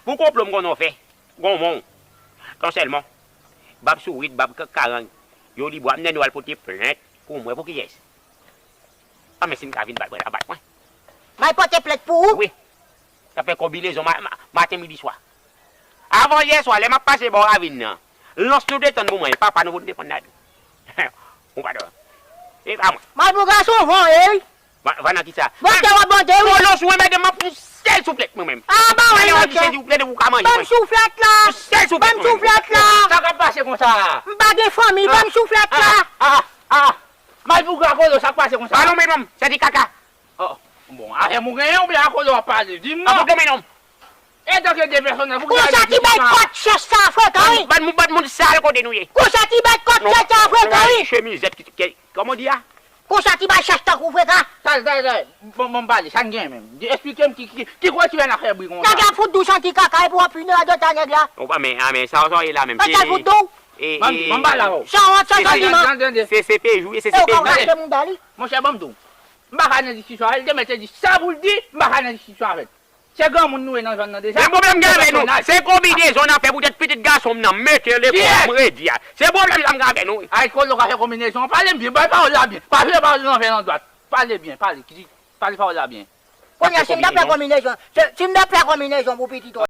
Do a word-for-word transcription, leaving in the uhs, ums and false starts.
Pou konplo m konnen w fè, gon mon. Tan sèlman. Bab sourit, bab k-, karang. Yo li bwa m nènè w al pote plent pou mwen. Pou kiyès? A men si m ka vin bat mwen, la bat mwen. M al pote plent pou ou? Wi. Sa fè konbinezon ma-, ma-, maten, midi, swa. Avan yè swa, lè m ap pase bò ravin nan, lans nou te tann pou mwen, papa nou pou nou te pran nan. Ou pa dò. E pa mwen. Malpougra se yon van, ey. Va, va nan kisa? Bande w ap bande, wi. Kolo sou mwen, medam, m ap yon sèl souflèt mwen menm. A, ba wè, monchè. Yon sèl souflèt ou ka manje. Ban m souflèt la. Yon sèl souflèt mwen menm. Ban m souflèt la. Sa k ap pase konsa? M pa gen fanmi, ban m souflèt la. A, a, a. Malpougra, Kolo, sa k pase konsa? Pale w, medam, se di kaka. Oh, bon, afè m ou genyen oubyen a Kolo w ap pale? Di m non. An pou goumen non. Etanke de pèsonaj, pou ki sa nou di konsa? Konsa ti bay kòt chèch sa frekan, wi. Ban, ban, ban moun sal kote nou ye. Konsa ti bay kòt chèch sa frekan, wi. Chemizèt ki, ki, kòman w di a? Konsa ti bay chèch tankou frekan. Sa, sa, sa, bon, bon, pale, sa n gen menm? Di, eksplike m ki, ki, ki kote w fè bri konsa? Nèg la fout dous anti kaka, epi w ap pini radyo ta nèg la. Ou pa men, a men, sa, sa w ye la menm? Nèg la fout dous. E, ban m di, ban m pale avè w. Sa w, sa w di, man. Se, se, se, se pejou, e se, se pejou. E w ka rache moun ba li. Monchè, ban m di w. M pa ka nan diskisyon avè l, li te mèt te di sa pou l di, m pa ka nan diskisyon avè l. Se granmoun nou ye nan zòn nan deja. Men pwoblèm m gen avè nou, se konbinezon n ap fè poutèt pitit gason m nan, m mete l lekòl, m redi a. Se pwoblèm sa m gen avè nou. Ay, Kolo ka fè konbinezon, pale m byen, bay pawòl la byen. Pa vire pawòl nan fè nan dwat. Pale byen, pale, ki, pale pawòl la byen. Kounye a, si m ta fè konbinezon, si, si m ta fè konbinezon pou pitit ou.